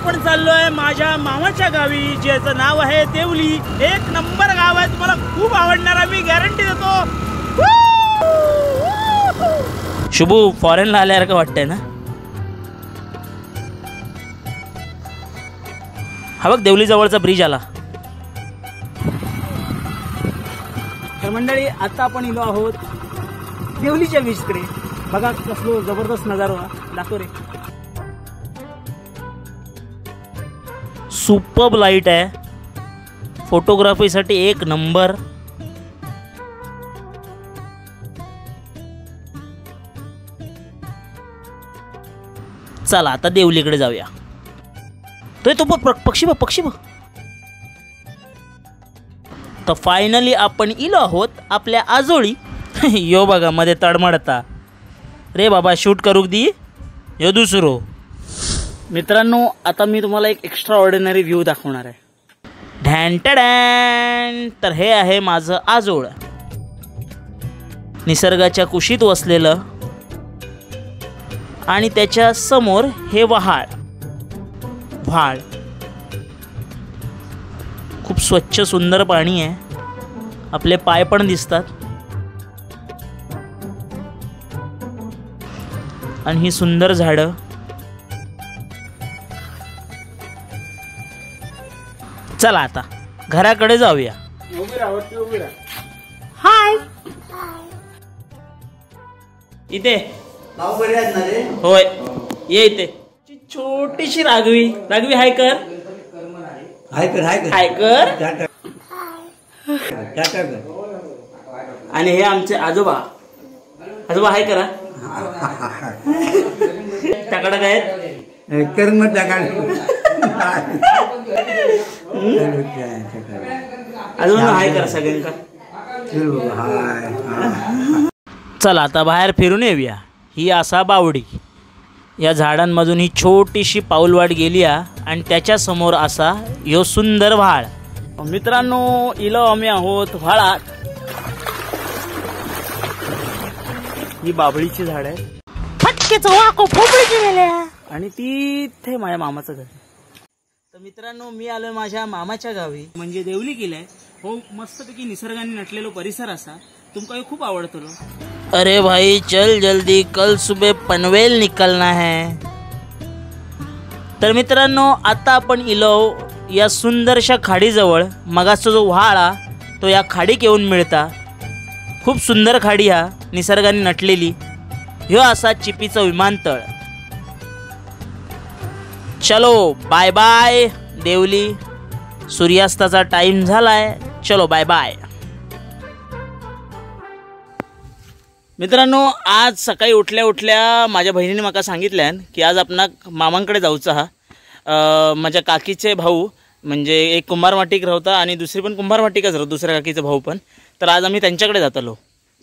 आपण चाललो आहे माझ्या मामाच्या गावी, ज्याचं नाव आहे देवली। एक नंबर गाव आहे, तुम्हाला खूप आवडणार आहे, मी गॅरंटी देतो। शुभू फॉरेनला आल्यासारखं वाटतंय ना? हा बघ देवली जवळचा ब्रिज आला। तर मंडळी आता आपण इलो आहोत देवलीच्या बीचकडे। बघा कसलो जबरदस्त नजारा, दाखव रे। सुपर्ब लाईट आहे, फोटोग्राफीसाठी एक नंबर। चला आता देवलीकडे जाऊया। तो तो पक्षी बघ, पक्षी बघ। तर फायनली आपण इलो आहोत आपल्या आजोळी। यो बघा मध्ये तडमडता रे बाबा, शूट करू दी यो दुसरो। मित्रांनो आता मी तुम्हाला एक एक्स्ट्रा ऑर्डिनरी व्ह्यू दाखवणार आहे। ढॅन टॅन। तर हे आहे माझं आजोळ, निसर्गाच्या कुशीत वसलेलं, आणि त्याच्या समोर हे वहाळ व्हाळ। खूप स्वच्छ सुंदर पाणी आहे, आपले पाय पण दिसतात। आणि ही सुंदर झाडं। चला आता घराकडे जाऊया। हाय इथे होय, ये इथे छोटीशी राघवी। राघवी हाय कर, हाय कर, हाय कर, हाय कर। टाटा कर। आणि हे आमचे आजोबा। आजोबा हाय करा। टाकाडा काय कर्म टाकाड। आजोबा हाय करा सगळ्यांका। चला आता बाहेर फिरून येऊया। ही असा बावडी, या झाडांमधून ही छोटीशी पाऊलवाट गेली आणि त्याच्या समोर असा यो सुंदर व्हाळ। मित्रांनो इलो आम्ही आहोत व्हाळात। ही बाबळीची झाड आहे, आणि तिथे माझ्या मामाचं घर। तर मित्रांनो मी आलोय माझ्या मामाच्या गावी, म्हणजे देवली किल्ला। हो मस्तपैकी निसर्गाने नटलेलो परिसर असा, तुमका हे खूप आवडतो। अरे भाई चल जल्दी, कल सुबह पनवेल निकलना है। तर मित्रांनो आता आपण इलो या सुंदरशा खाडीजवळ। मगाचा जो व्हाळा तो या खाडीक येऊन मिळता। खूप सुंदर खाडी हा, निसर्गाने नटलेली। ह्यो असा चिपीचा विमानतळ। चलो बाय बाय देवली, सूर्यास्ताचा टाइम झालाय, चलो बाय बाय। मित्रांनो आज सकाळी उठल्या उठल्या माझ्या बहिणीने माका सांगितल्यान की आज आपणाक मामांकडे जाऊचा हा। माझ्या काकीचे भाऊ म्हणजे एक कुंभारवाटीक राहता आणि दुसरी पण कुंभारवाटीकच राहतो, दुसऱ्या काकीचे भाऊ पण। तर आज आम्ही त्यांच्याकडे जातलो,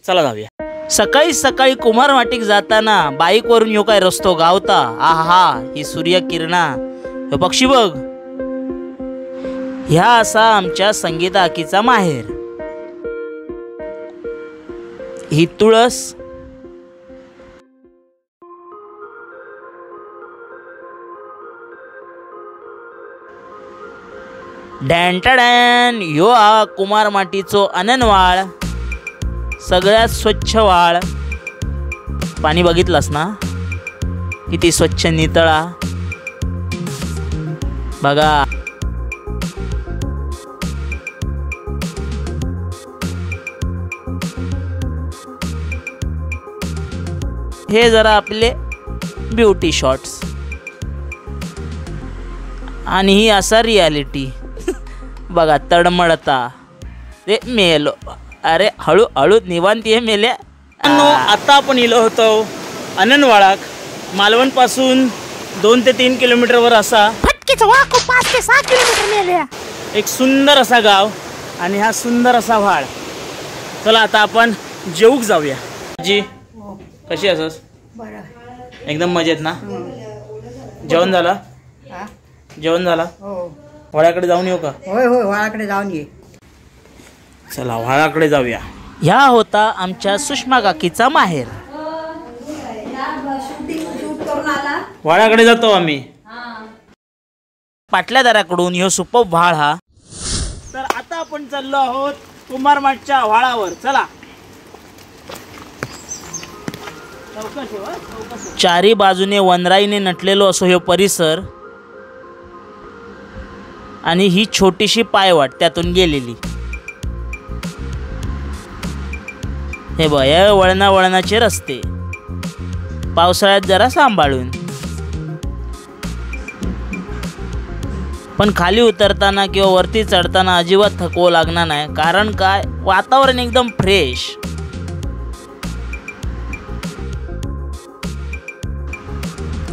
चला जाऊया। सकाळी सकाळी कुंभारवाटीक जाताना बाईकवरून ह्यो काय रस्तो गावता। आहा ही सूर्यकिरणा, ह्यो पक्षी बघ। ह्या असा आमच्या संगीता आकीचा माहेर। ही तुळस, डॅन ह्यो हा कुमारमाटीचो अननवाळ, सगळ्यात स्वच्छ वाळ। पाणी बघितलंस ना किती स्वच्छ नितळा, बघा। हे जरा आपले ब्युटी शॉट्स आणि ही असा रियालिटी। बघा तडमडता रे मेलो, अरे हळू हळू निवांत ये मेल्या। आता आपण इलो होतो अननवाळाक, मालवणपासून 2 ते 3 किलोमीटरवर असा 5 ते 6 किलोमीटर मेल्या एक सुंदर असा गाव आणि हा सुंदर असा व्हाळ। चला आता आपण जेऊक जाऊया। जी कशी असस? बरं, एकदम मजेत ना? जेवण झालं? जेवण झालं? हो। व्हाळाकडे जाऊन येऊ का? होय होय, व्हाळाकडे जाऊन ये। चला व्हाळाकडे जाऊया। ह्या होता आमच्या सुषमा काकीचा माहेर। व्हाळाकडे जातो आम्ही। पाटल्या दाराकडून ह्यो सुपर व्हाळ हा। तर आता आपण चाललो आहोत कुंभारमाटच्या व्हाळावर। चला, चारी बाजूने वनराईने नटलेलो असो ह्यो परिसर आणि ही छोटीशी पायवाट त्यातून गेलेली। हे बघ, या वळणा वळणाचे रस्ते, पावसाळ्यात जरा सांभाळून, पण खाली उतरताना किंवा वरती चढताना अजिबात थकवं लागणार नाही, कारण काय वातावरण एकदम फ्रेश।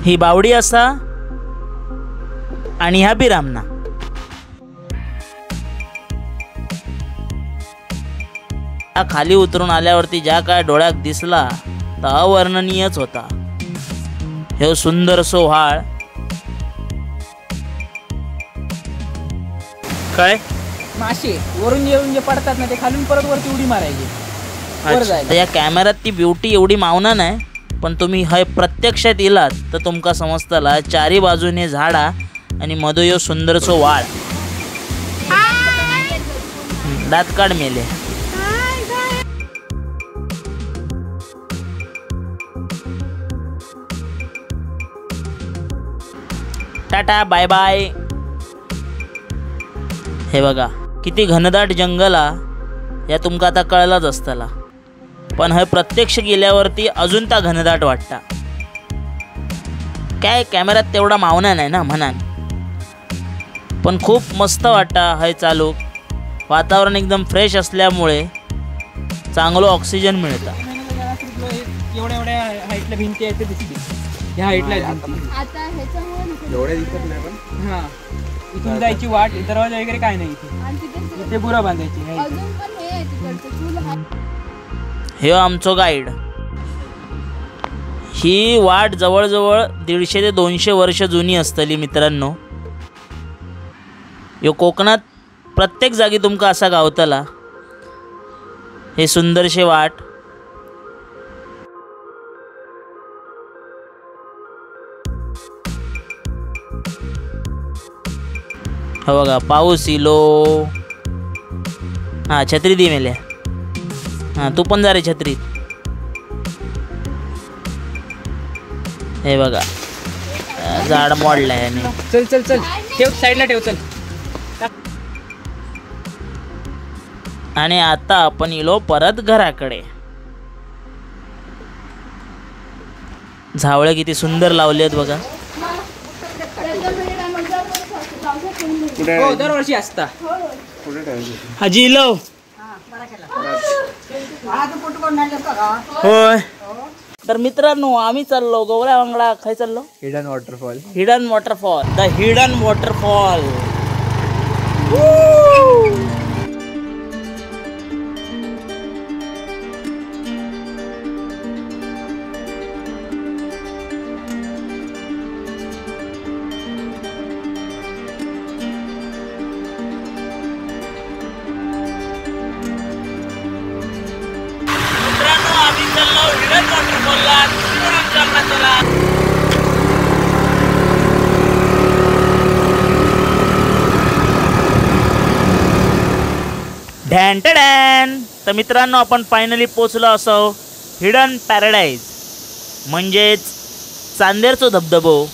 ही बावडी असा आणि ह्या बिरामना। खाली उतरून आल्यावरती ज्या काय डोळ्यात दिसला तर अवर्णनीयच होता। हे सुंदरसो व्हाळ। काय मासे वरून येऊन जे पडतात ना ते खालून परत वरती उडी मारायची वर जायला। या कॅमेऱ्यात ती ब्युटी एवढी मावना नाही, पण तुम्ही हय प्रत्यक्षात इलात तर तुमका समजतला चारी बाजूने झाडा आणि मधो सुंदरसो व्हाळ। दात काढ मेले। Tata bye bye. हे बघा किती घनदाट जंगल हा, या तुमका आता कळलाच असतला, पण हे प्रत्यक्ष गेल्यावरती अजून ता घनदाट वाटता। काय कॅमेऱ्यात तेवढा मावना नाही ना म्हणान, पण खूप मस्त वाटता हय चालू। वातावरण एकदम फ्रेश असल्यामुळे चांगलं ऑक्सिजन मिळतं। एवढ्या एवढ्या हाईटला भिंती आहेत ते दिसते, ह्या हाईटला आता ह्याच्यामुळे एवढ्या दिसत नाही, पण हां इथून जायची वाट, दरवाजा वगैरे काय नाही इथे, इथे बुरा बांधायची अजून पण हे आहे तिकडचं चूल आहे। हे आमचो गाईड। ही वाट जवळजवळ 150 ते 200 वर्ष जुनी असतली मित्रांनो। यो कोकणात प्रत्येक जागी तुमका असा गावतला हे सुंदरशे वाट। हो बघा पाऊस इलो। हां छत्री दी मेल्या। हां तू पण जा रे छत्रीत। हे बघा झाड मोडलं याने। चल चल चल ठेव साईडला ठेव चल। आणि आता आपण इलो परत घराकडे। झावळे किती सुंदर लावले आहेत बघा। हो दरवर्षी असता। हाजी इलो। होय तर मित्रांनो आम्ही चाललो गोवळ्या वांगडा। खय चाललो? Hidden waterfall. Hidden waterfall, the hidden waterfall. तर मित्रांनो आपण फायनली पोचलो असो हिडन पॅराडाईज म्हणजेच चांदेरचो धबधबो।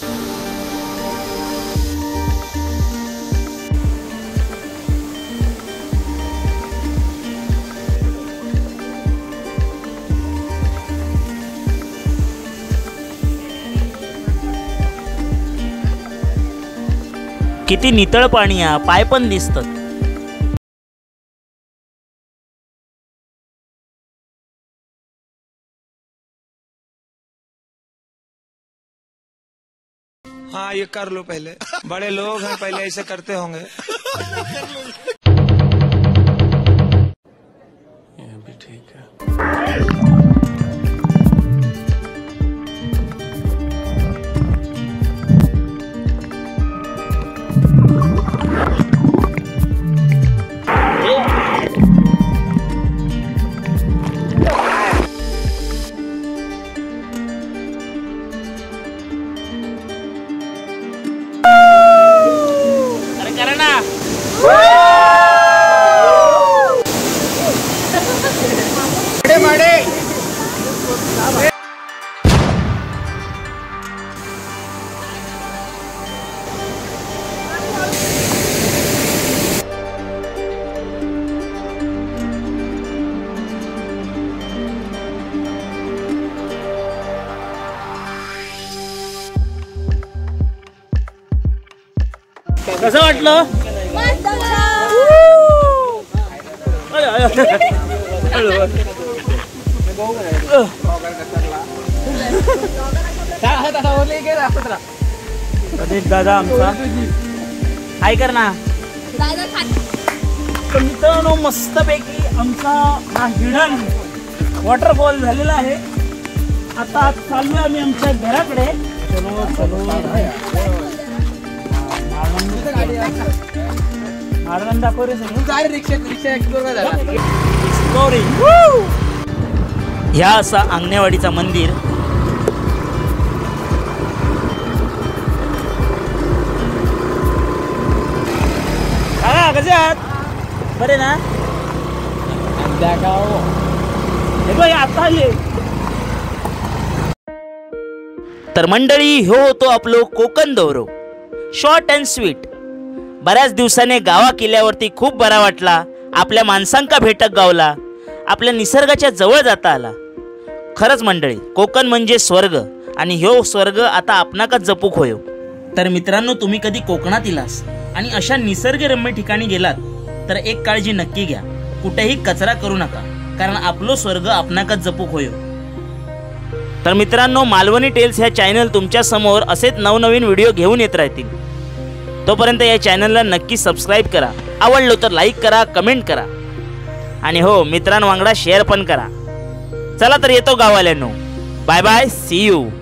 किती नितळ पाणी आहे, पाय पण दिसतात। हाँ ये कर लो पहले, बड़े लोग हैं पहले ऐसे करते होंगे। ये भी ठीक है। कसं वाटलं? प्रदीप दादा आमचा हाय कर ना. तर मित्रांनो मस्तपैकी आमचा हा हिडन वॉटरफॉल झालेला आहे. आता चाललोय आम्ही आमच्या घराकडे. चलो चलो माळवण दाखव रे सगळं. रिक्षा रिक्षा एक्सप्लोर झाला. एक्सप्लोरिंग. ह्या असा अंगणेवाडीचा मंदिर. काका कसे आहात? बरे ना? हे बघ आता आले. तर मंडळी हो होतो आपलो कोकण दौरो, शॉर्ट अँड स्वीट. बऱ्याच दिवसाने गावा किल्ल्यावरती खूप बरा वाटला. आपल्या माणसांका भेटक गावला, आपल्या निसर्गाच्या जवळ जाता आला. खरंच मंडळी कोकण म्हणजे स्वर्ग आणि ह्यो स्वर्ग आता आपणाकच जपूक होयो. तर मित्रांनो तुम्ही कधी कोकणात इलास आणि अशा निसर्गरम्य ठिकाणी गेलात तर एक काळजी नक्की घ्या, कुठेही कचरा करू नका, कारण आपलो स्वर्ग आपणाकच जपूक होयो. तर मित्रांनो मालवणी टेल्स ह्या चॅनल तुमच्या समोर असेच नवनवीन व्हिडिओ घेऊन येत राहतील. तोपर्यंत या चॅनलला नक्की सबस्क्राईब करा, आवडलो तर लाईक करा, कमेंट करा आणि हो मित्रांवांगडा शेअर पण करा. चला तर येतो गावाल्यांनो, बाय बाय, सी you.